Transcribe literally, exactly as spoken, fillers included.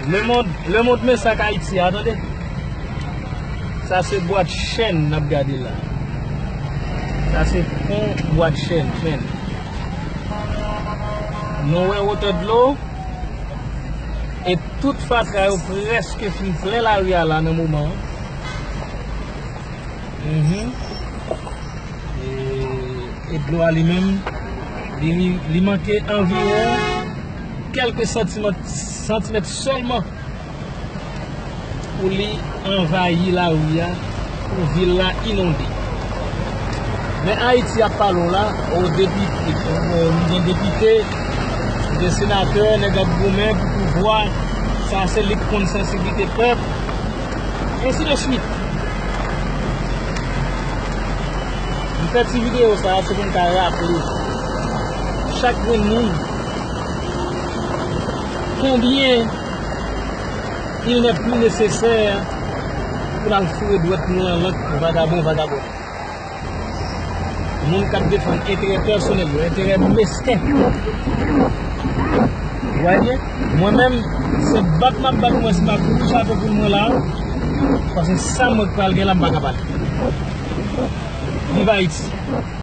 Lemond, lemond, men sa k Ayiti a, tande. Sa se bwat chèn n ap gade la. Sa se pon bwat chèn, men. Nou wè wotè dlo, e tout fatra yo prèske fin plen lari a la nan moman an. Mhm. E, e dlo a li menm, li, li, li manke anviwon kèlke santimèt, santimèt sèlman pou li anvayi lari a, pou vil la inonde. Men Ayiti ap pale w la, o depite, o, gen depite, gen senatè, nèg ap goumen pou pouvwa, sa se li k konn sansiblite pèp, ensi de swit. M fè ti videyo sa a, se pou m ka raple chak grenn moun konbyen il n'est plus nécessaire pou n al foure dwèt nou nan lank vagabon, vagabon. Moun k ap defann enterè pèsonèl yo, enterè mesken. Ou wè byen? Mwen menm, se bat m ap bat mwen, si m ap kouri chapo pou mwen la, paske sa mwen pral gen la, m pa ka pale. Viv Ayiti!